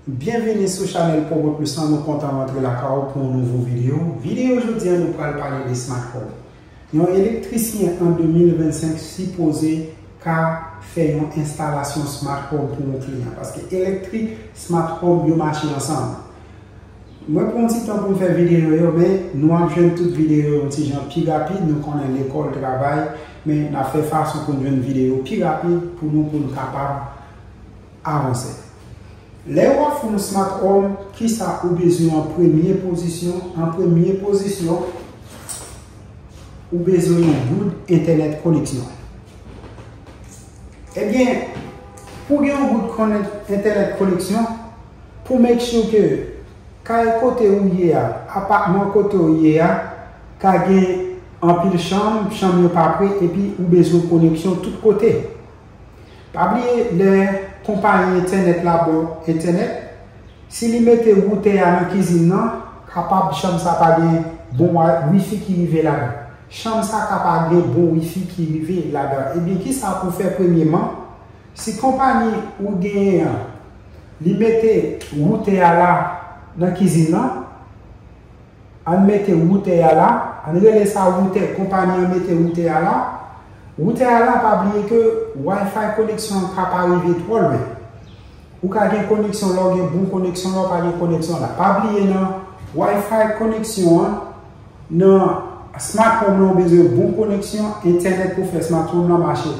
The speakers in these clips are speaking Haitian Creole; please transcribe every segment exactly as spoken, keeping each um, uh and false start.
Byenvini sou chanèl Promo Plus lan, nou kontan rantre lakay ou pou yon nouvo videyo. Videyo jodi a, nou pral pale de smart home. Yon elektrisyen an de mil vennsenk sipoze ka fè yon enstalasyon smart home pou yon kliyan, paske elektrik, smart home, yo mache ansanm. Mwen pran yon ti tan pou m fè videyo yo, men nou ap jwenn tout videyo yo yon ti jan pi rapid. Nou konnen lekòl, travay, men n ap fè fason pou n jwenn videyo pi rapid pou nou, pou n kapab avanse. Lè w ap fè yon smart home, kisa ou bezwen an premye pozisyon? An premye pozisyon, ou bezwen yon bout entènèt koneksyon. Ebyen, pou gen yon bout konnen entènèt koneksyon, pou make sure ke kay kote ou ye a, apatman kote ou ye a, ka gen anpil chanm, chanm yo pa pre, epi ou bezwen koneksyon tout kote. Pa bliye, lè konpayi entènèt la ba w entènèt, si li mete woutè a nan kizin nan, kapab chanm sa pa gen bon wa-, wifi ki rive ladan. Chanm sa ka pa gen bon wifi ki rive ladan. Ebyen, kisa pou fè premyeman? Si konpayi ou genyen an, li mete woutè a la nan kizin nan, ann mete woutè a la, ann rele sa woutè, konpayi an mete woutè a la. Woutè a la, pa bliye ke Wi-Fi koneksyon an ka pa rive twò lwen. Ou ka gen koneksyon la, ou gen bon koneksyon la, ou pa gen koneksyon la. Pa bliye nan Wi-Fi koneksyon an, nan smart home lan, ou bezwen bon koneksyon, entènèt pou fè smart home lan mache.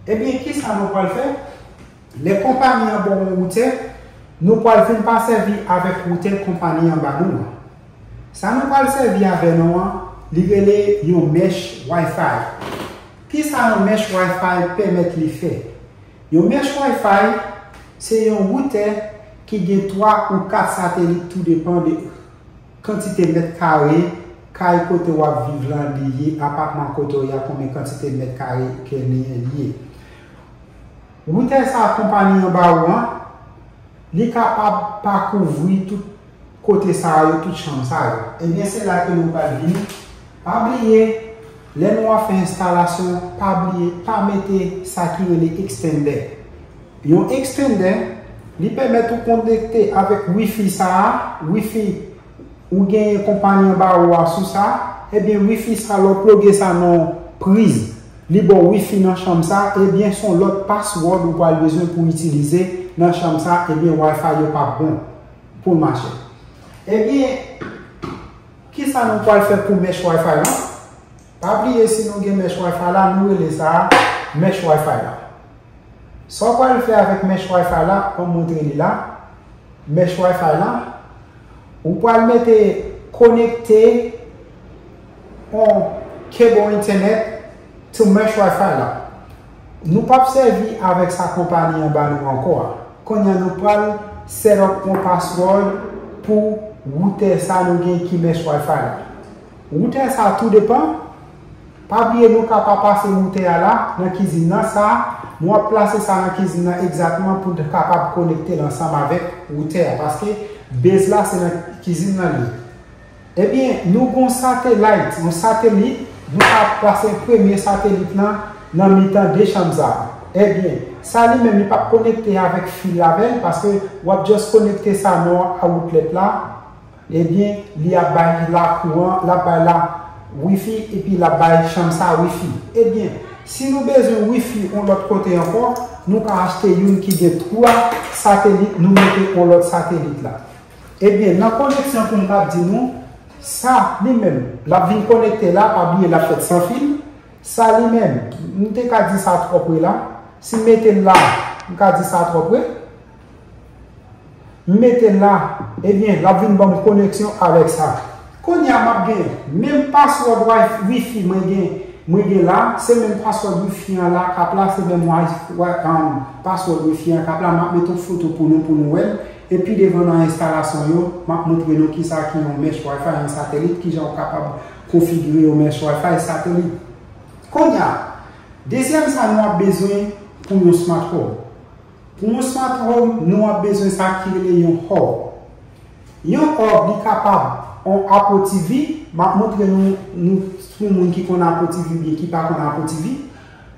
Ebyen, kisa nou pral fè? Lè konpayi an ba w yon woutè, nou pral vin pa sèvi avèk woutè konpayi an ba nou an. Sa nou pral sèvi avè nou an, li rele yon mesh Wi-Fi. Kisa yon mesh Wi-Fi pèmèt li fè? Yon mesh Wi-Fi, se yon woutè ki gen twa ou kat satelit, tou depan de kantite mèt kare kay kote w ap viv lan li ye, apatman kote w ye a, konbyen kantite mèt kare ke li ye. Woutè sa a konpayi an ba ou an, li kapab pa kouvri tout kote sa a yo, tout chanm sa a yo. Ebyen, se la ke nou pral vini. Pa bliye, lè nou ap fè enstalasyon, pa bliye, pa mete sa ki rele extender. Yon extender, li pèmèt ou konekte avèk wifi sa a, wifi ou genyen konpayi an ba ou a sou sa, ebyen, wifi sa, lè w ploge sa nan yon priz, li ba w wifi nan chanm sa, ebyen, se yon lòt password ou pral bezwen pou itilize nan chanm sa, ebyen, Wi-Fi yo p ap bon pou l mache. Ebyen, kisa nou pral fè pou mesh Wi-Fi lan? Pa bliye, si nou gen mesh Wi-Fi la, nou rele sa mesh Wi-Fi la. Sa w pral fè avèk mesh Wi-Fi la, ban m montre li la. Mesh Wi-Fi la, ou pral mete konekte on cable internet to mesh Wi-Fi la. Nou p ap sèvi avèk sa konpayi an ba nou ankò a. Kounye a nou pral set up on password pou woutè sa nou gen ki mesh Wi-Fi la. Woutè sa tou depan. Pa bliye nou ka pa pase woutè a la nan kizin nan, sa nou ap plase sa nan kizin nan egzakteman pou n kapab konekte l ansanm avèk woutè a, paske base la se nan kizin nan li ye. Ebyen, nou gon satellite, yon satelit, nou ka plase premye satelit lan nan mitan de chanm sa a. Ebyen, sa li menm li p ap konekte avèk fil avè l, paske w ap just konekte sa nan outlet la, ebyen, li ap bay la kouran, l ap bay la wifi, epi l ap bay chanm sa wifi. Ebyen, si nou bezwen wifi yon lòt kote ankò, nou ka achte youn ki gen twa satelit, nou mete yon lòt satelit la. Ebyen, nan koneksyon pou m t ap di nou, sa li menm, l ap vin konekte la, pa bliye l ap fèt san fil. Sa li menm, m te ka di sa twò pre la. Si m mete l la, m ka di sa twò pre. M mete l la, ebyen, l ap vin ban m koneksyon avèk sa. Kounye a, m ap gen menm password wi-, wifi mwen gen, mwen gen la, se menm password wifi an la k ap la, se menm wi-, wi-, um, password wifi an k ap la, m ap mete yon foto pou nou, pou nou wè l. Epi devan nan enstalasyon yo, m ap montre nou kisa ki yon mesh Wi-Fi, yon satelit, kijan w kapab konfigire yon mesh Wi-Fi satelit. Kounye a, dezyèm sa nou ap bezwen pou yon smart home. Pou yon smart home, nou ap bezwen sa ki rele yon hub. Yon hub, li kapab yon Apple T V, m ap montre nou, nou, pou moun ki konn Apple T V oubyen ki pa konn Apple T V.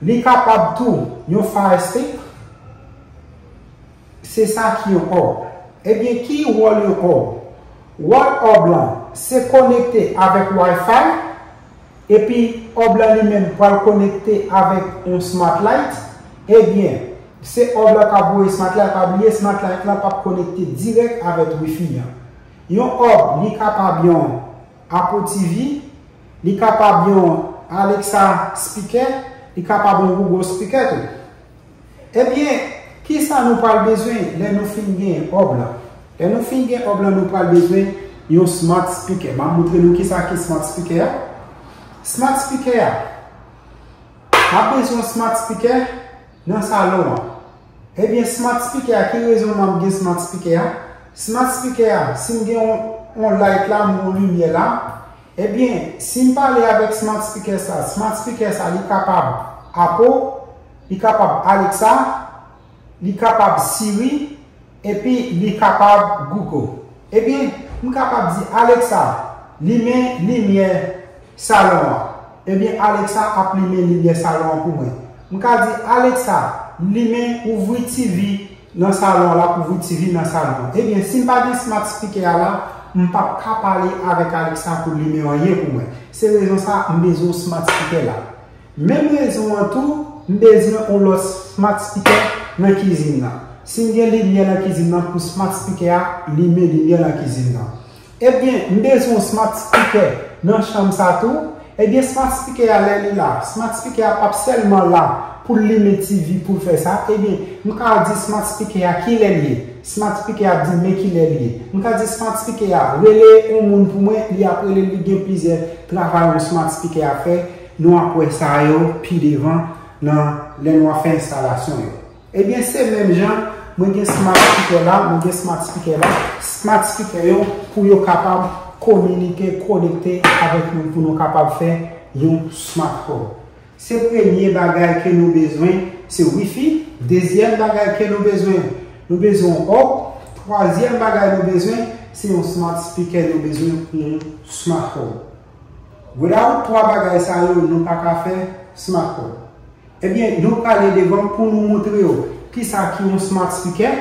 Li kapab tou yon Fire Stick. Se sa ki yon hub. Ebyen, ki wòl yon hub? Wòl hub lan, se konekte avèk Wi-Fi, epi hub lan li menm pral konekte avèk yon smart light. Ebyen, se hub lan k ap voye smart light, pa bliye smart light lan p ap konekte dirèk avèk Wi-Fi an. Yon hub, li kapab yon Apple T V, li kapab yon Alexa speaker, li kapab yon Google speaker tou. Ebyen, kisa nou pral bezwen lè nou fin gen hub lan? Lè nou fin gen hub lan, nou pral bezwen yon smart speaker. M ap montre nou kisa ki smart speaker a. Smart speaker a, m ap bezwen yon smart speaker nan salon an. Ebyen, smart speaker a, ki rezon m ap gen smart speaker a? Smart speaker a, si m gen yon, yon light la, m gen yon limyè la, ebyen, si m pale avèk smart speaker sa, smart speaker sa, li kapab Apple, li kapab Alexa, li kapab Siri, epi li kapab Google. Ebyen, m kapab di Alexa, limen limyè salon an. Ebyen, Alexa ap limen limyè salon an pou mwen. M ka di Alexa, limen, ouvri T V nan salon an, l ap ouvri T V nan salon an. Ebyen, si m pa gen smart speaker a la, m p ap ka pale avèk Alexa pou limen anyen pou mwen. Se rezon sa a, m bezwen yon smart speaker la. Menm rezon an tou, m bezwen yon lòt smart speaker nan kizin nan. Si m gen limyè nan kizin nan, pou smart speaker a limen limyè nan kizin nan. Ebyen, m bezwen yon smart speaker nan chanm sa tou. Ebyen, smart speaker a, lè li la, smart speaker a p ap sèlman la pou l limen T V, pou l fè sa. Ebyen, m ka di smart speaker a kilè l ye. Smart speaker a ap di m men kilè l ye. M ka di smart speaker a, rele yon moun pou mwen, li ap rele l, li gen plizyè travay yon smart speaker ap fè. Nou ap wè sa yo pi devan nan lè nou ap fè enstalasyon yo. Ebyen, se menm jan, mwen gen smart speaker la, mwen gen smart speaker la. Smart speaker yo, pou yo kapab kominike, konekte avèk nou, pou nou kapab fè yon smart home. Se premye bagay ke nou bezwen, se Wi-Fi. Dezyèm bagay ke nou bezwen, nou bezwen yon hub. Twazyèm bagay nou bezwen, se yon smart speaker nou bezwen pou yon smart home. Without twa bagay sa yo, nou pa ka fè smart home. Ebyen, nou prale devan pou nou montre yo kisa ki yon smart speaker,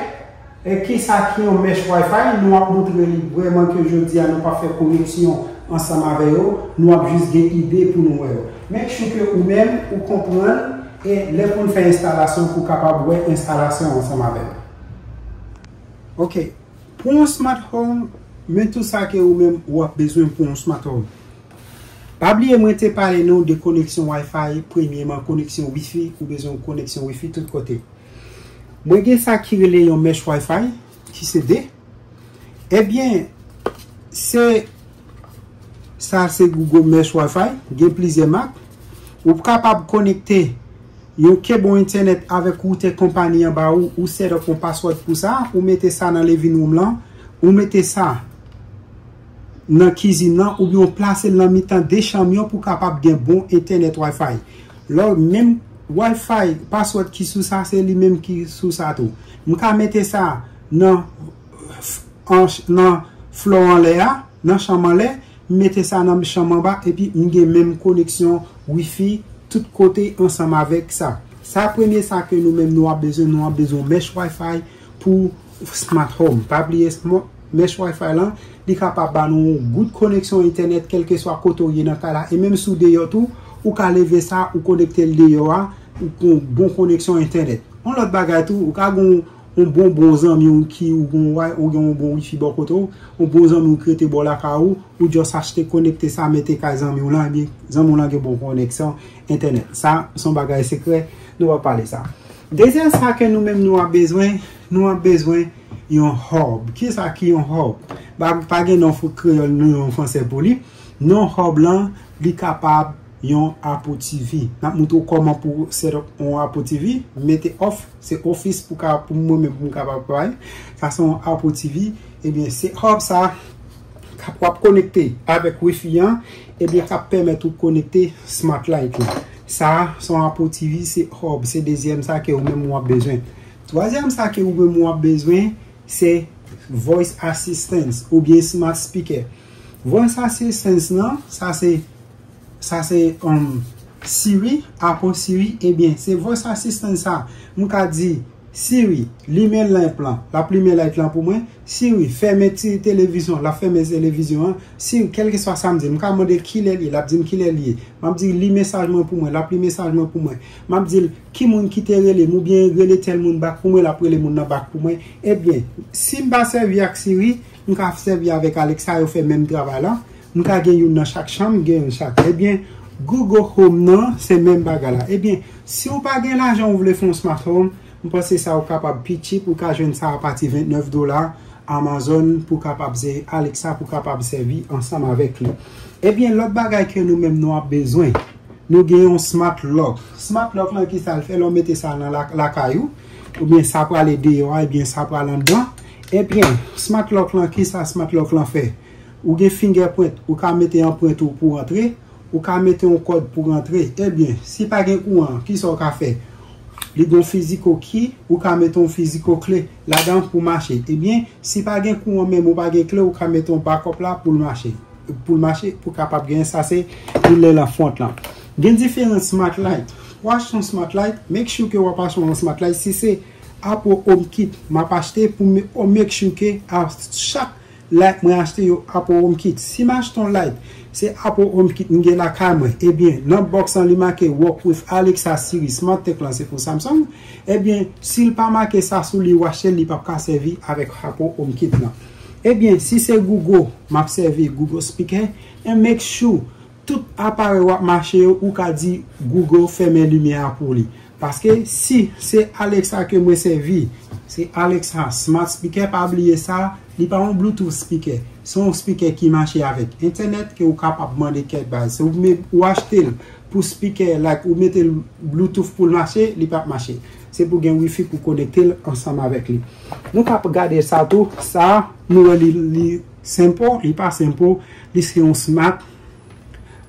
e kisa ki yon mesh Wi-Fi. Nou ap montre li vrèman ke jodi a nou p ap fè koneksyon ansanm avè yo, nou ap jis gen ide pou nou wè yo. Make sure ke ou menm ou konprann, e lè pou n fè enstalasyon pou w kapab wè enstalasyon ansanm avè m. Ok, pou yon smart home, men tout sa ke ou menm ou ap bezwen pou yon smart home. Pa bliye mwen te pale nou de koneksyon Wi-Fi, premyeman koneksyon Wi-Fi, ou bezwen yon koneksyon Wi-Fi tout kote. Mwen gen sa ki rele yon mesh Wi-Fi, ki se de. Ebyen, se, sa se Google Mesh Wi-Fi, gen plizyè mak. Ou kapab konekte yon kebo entènèt avèk woutè konpayi an ba ou, ou set up yon password pou sa, ou mete sa nan living room lan, ou mete sa nan kizin nan, oubyen ou plase l nan mitan de chanm yo pou kapab gen bon entènèt Wi-Fi. Lò, menm Wi-Fi, password ki sou sa, se li menm ki sou sa tou. M ka mete sa nan, nan flò anlè a, nan chanm anlè, m mete sa nan chanm anba, epi m gen menm koneksyon Wi-Fi tout kote ansanm avèk sa. Sa premye sa ke nou menm nou ap bezwen, nou ap bezwen mesh Wi-Fi pou smart home. Pa bliye mesh Wi-Fi lan, li kapab ba nou yon good koneksyon entènèt, kèlkeswa kote w ye nan kay la. E menm si w deyò tou, ou ka leve sa, ou konekte l deyò a, ou gen yon bon koneksyon entènèt. Yon lòt bagay tou, ou ka gen yon, yon bon, bon zanmi w ki, ou gen, ou gen yon bon Wi-Fi bò kote w, yon bon zanmi w ki rete bò lakay ou, ou just achte, konekte sa, mete kay zanmi w lan, ebyen, zanmi w lan gen bon koneksyon entènèt. Sa, se yon bagay sekrè, nou pa pale sa. Dezyèm sa ke nou menm nou ap bezwen, nou ap bezwen yon hub. Kisa ki yon hub? Pa, pa gen non kreyòl ni yon fransè pou li. Non hub lan, li kapab yon Apple T V. N ap montre w kòman pou set up yon Apple T V. Mete off, se office pou ka, pou mwen menm pou m kapab bay. Sa se yon Apple T V. Ebyen, se hub sa k ap, w ap konekte avèk Wi-Fi an, ebyen, k ap pèmèt ou konekte smart light lan. Sa, se yon Apple T V, se hub, se dezyèm sa ke ou menm w ap bezwen. Twazyèm sa ke ou menm w ap bezwen, se voice assistance oubyen smart speaker. Voice assistance lan, sa se, sa se, um, Siri, Apple Siri, ebyen, se voice assistant sa. M ka di, Siri, limen light lan. L ap limen light lan pou mwen. Siri, fèmen ti televizyon. L ap fèmen televizyon an. Siri, kèlkeswa sa m di l, m ka mande l kilè l ye. L ap di m kilè l ye. M ap di l li mesaj mwen pou mwen. L ap li mesaj mwen pou mwen. M ap di l ki moun ki te rele m oubyen rele tèl moun bak pou mwen. L ap rele moun nan bak pou mwen. Ebyen, si m pa sèvi ak Siri, m ka sèvi avèk Alexa, yo fè menm travay la. M ka gen youn nan chak chanm, gen youn chak. Ebyen, Google Home nan, se menm bagay la. Ebyen, si w pa gen lajan ou vle fè yon smart home, m panse sa ou kapab pi cheap, ou ka jwenn sa apati vennèf dola Amazon pou kapab se Alexa pou kapab sèvi ansanm avèk li. Ebyen, lòt bagay ke nou menm nou ap bezwen, nou gen yon smart lock. Smart lock lan, ki sa l fè? Lè w mete sa nan la- lakay ou, oubyen sa prale deyò a, ebyen sa pral anndan. Ebyen, smart lock lan, ki sa smart lock lan fè? Ou gen fingerprint, ou ka mete anprent ou pou rantre, ou ka mete yon kòd pou rantre. Ebyen, si pa gen kouran, ki sa w ka fè? Li gen yon physical key, ou ka mete yon physical kle ladan pou mache. Ebyen, si pa gen kouran menm ou pa gen kle, ou ka mete yon backup la pou l mache. Pou l mache, pou kapab gen sa, se li lè lan front lan. Gen diferan smart light. Pou achte yon smart light, make sure ke w ap achte yon smart light. Si se Apple HomeKit m ap achte, pou m- ou make sure ke a chak light mwen achte yo Apple HomeKit. Si m achte yon light, se Apple HomeKit m gen lakay mwen. Ebyen, nan box lan li make work with Alexa, Siri, Smart Tech lan se pou Samsung. Ebyen, si l pa make sa sou li, ou achte l, li p ap ka sèvi avèk Apple HomeKit lan. Ebyen, si se Google, m ap sèvi Google Speaker. And make sure tout aparèy w ap mache yo, ou ka di Google fèmen limyè a pou li. Paske si se Alexa ke mwen sèvi, se Alexa Smart Speaker, pa bliye sa, li pa yon Bluetooth speaker. Se yon speaker ki mache avèk entènèt ke ou kapab mande kèk bagay. Se ou men ou achte l pou speaker, like ou mete l Bluetooth pou l mache, li p ap mache. Se pou gen Wi-Fi pou konekte l ansanm avèk li. Nou ka gade sa tou, sa nou wè li, li simple, li pa simple, li se yon smart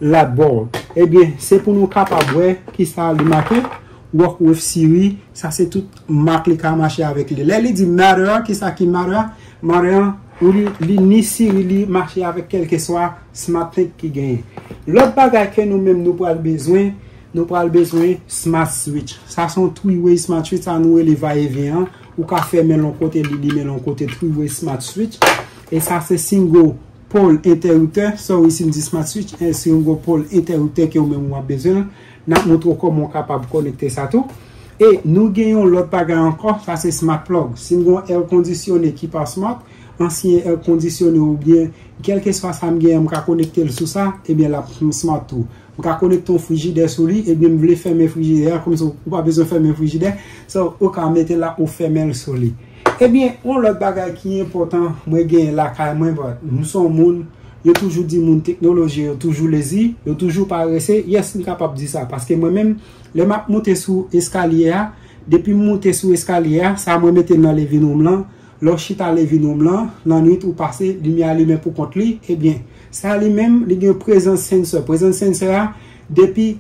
light bulb. Ebyen, se pou nou kapab wè ki sa li make. Work with Siri, sa se tout mak li ka mache avèk li. Lè li di Matter, ki sa ki Matter? Matter, ou li, li ni Siri, li mache avèk kèlkeswa smart thing ki genyen. Lòt bagay ke nou menm nou pral bezwen, nou pral bezwen smart switch. Sa se yon three-way smart switch, sa nou rele va e vyen an. Ou ka fèmen l yon kote, li limen l yon kote, three-way smart switch. E sa se single pole interrupteur, sorry si m di smart switch, e single pole interrupteur ke ou menm ou ap bezwen. N ap montre w kòman w kapab konekte sa tou. E nou gen yon lòt bagay ankò, sa se smart plug. Si m gen yon air conditionné ki pa smart, ansyen air conditionné oubyen kèlkeswa sa m genyen, m ka konekte l sou sa, ebyen l ap smart tou. M ka konekte yon frijidè sou li, ebyen m vle fèmen frijidè a, kòmsi ou pa bezwen fèmen frijidè, so ou ka mete l la, ou fèmen l sou li. Ebyen, yon lòt bagay ki enpòtan, mwen genyen lakay mwen, but m se yon moun, yo toujou di moun teknoloji yo toujou lezi, yo toujou parese. Yes, m kapab di sa, paske mwen menm, lè m ap monte sou eskalye a, depi m monte sou eskalye a, sa mwen mete nan living room lan, lè w chita living room lan, lannwit ou pase, limyè a limen pou kont li, ebyen, sa li menm, li gen presence sensor. Presence sensor a, depi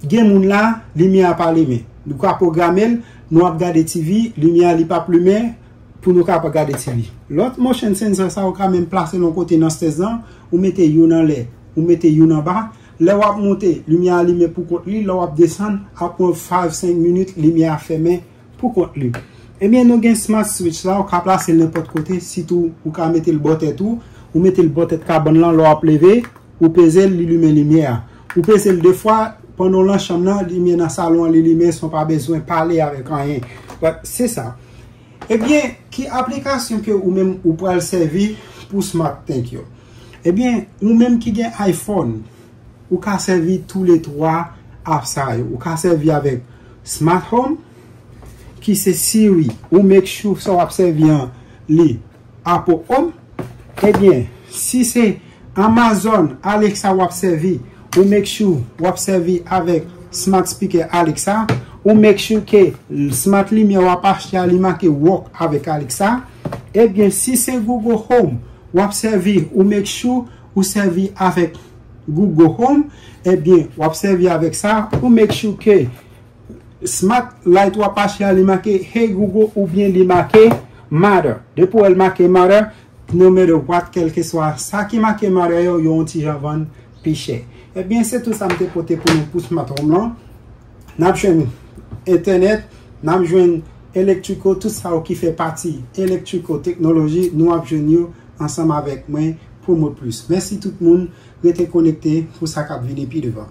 gen moun la, limyè a pa limen. Nou ka pwograme l, nou ap gade T V, limyè a li p ap limen pou nou ka pa gade T V. Lòt motion sensor sa, ou ka menm plase l yon kote nan stairs lan, ou mete youn anlè, ou mete youn anba. Lè w ap monte, limyè a limen pou kont li, lè w ap desann, apre five, senk minit, limyè a fèmen pou kont li. Ebyen, nou gen smart switch la, ou ka plase l nenpòt kote, sitou ou ka mete l bò tèt ou, ou mete l bò tèt kabann lan, lè w ap leve, ou peze l, li limen limyè a. Ou peze l de fwa, pandan w nan chanm nan, limyè nan salon an, li limen san w pa bezwen pale avèk anyen. But, se sa. Ebyen, ki aplikasyon ke ou menm ou pral sèvi pou smart thing yo? Ebyen, ou menm ki gen iPhone, ou ka sèvi tou le twa app sa yo. Ou ka sèvi avèk Smart Home, ki se Siri. Ou make sure sa w ap sèvi an li Apple Home. Ebyen, si se Amazon Alexa w ap sèvi, ou make sure w ap sèvi avèk Smart Speaker Alexa. Ou make sure ke smart limyè w ap achte a, li make work avèk Alexa. Ebyen, si se Google Home w ap sèvi, ou make sure ou sèvi avèk Google Home. Ebyen, w ap sèvi avèk sa, ou make sure ke smart light w ap achte a, li make Hey Google oubyen li make Matter. Depi w wè l make Matter, no matter what, kèlkeswa sa ki make Matter yo, yo yon ti jan vann pi chè. Ebyen, se tout sa m te pote pou nou pou smart home lan. N ap jwenn entènèt, n ap jwenn Electrical, tout sa yo ki fè pati Electrical Technology, nou ap jwenn yo ansanm avèk mwen, Promote Plus. Mèsi tout moun, rete konekte pou sa k ap vini pi devan.